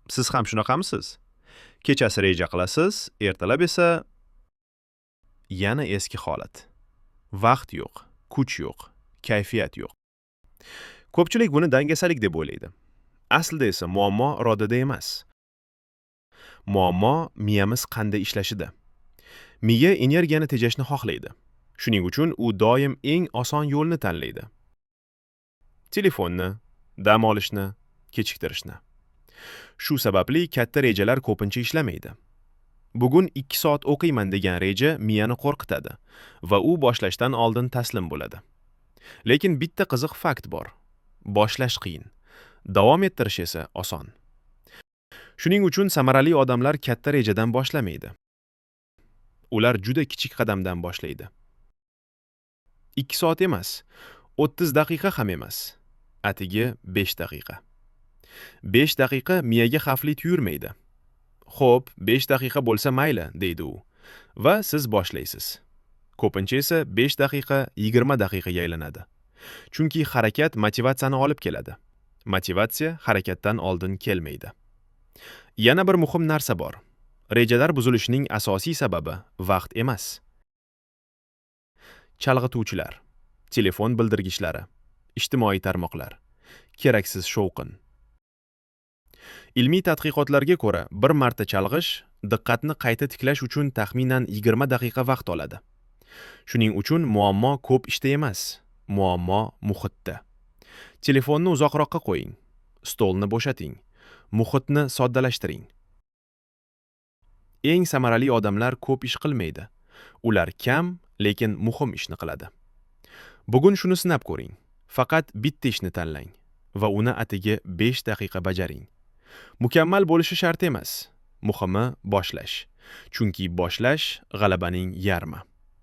Siz ham shunaqamisiz? Kechasi reja qilasiz, ertalab esa yana eski holat. Vaqt yo'q, kuch yo'q, kayfiyat yo'q. Ko'pchilik buni dangasalik deb o'ylaydi. Aslida esa muammo irodada emas. Muammo miyamiz qanday ishlashida. Miya energiyani tejashni xohlaydi. Shuning uchun u doim eng oson yo'lni tanlaydi. Telefonni, dam olishni, kechiktirishni. Shu sababli katta rejalar ko'pincha ishlamaydi. Bugun 2 soat o'qiyman degan reja miyani qo'rqitadi va u boshlashdan oldin taslim bo'ladi. Lekin bitta qiziq fakt bor. Boshlash qiyin, davom ettirish esa oson. Shuning uchun samarali odamlar katta rejadan boshlamaydi. Ular juda kichik qadamdan boshlaydi. 2 soat emas, 30 daqiqa ham emas, atigi 5 daqiqa. 5 daqiqa miyaga xavfli tuyulmaydi. "Xo'p, 5 daqiqa bo'lsa mayli", deydi u. Va siz boshlaysiz. Ko'pincha esa 5 daqiqa 20 daqiqaga aylanadi. Chunki harakat motivatsiyani olib keladi. Motivatsiya harakatdan oldin kelmaydi. Yana bir muhim narsa bor. Rejalar buzilishining asosiy sababi vaqt emas. Chalg'ituvchilar, telefon bildirgichlari, ijtimoiy tarmoqlar, keraksiz shovqin. Ilmiy tadqiqotlarga ko'ra, bir marta chalg'ish diqqatni qayta tiklash uchun taxminan 20 daqiqa vaqt oladi. Shuning uchun muammo ko'p ishda emas, muammo muhitda. Telefonni uzoqroqqa qo'ying, stolni bo'shating, muhitni soddalashtiring. Eng samarali odamlar ko'p ish qilmaydi. Ular kam, lekin muhim ishni qiladi. Bugun shuni sinab ko'ring. Faqat bitta ishni tanlang va uni atigi 5 daqiqa bajaring. Mukammal bo'lishi shart emas. Muhimi boshlash. Chunki boshlash g'alabaning yarmi.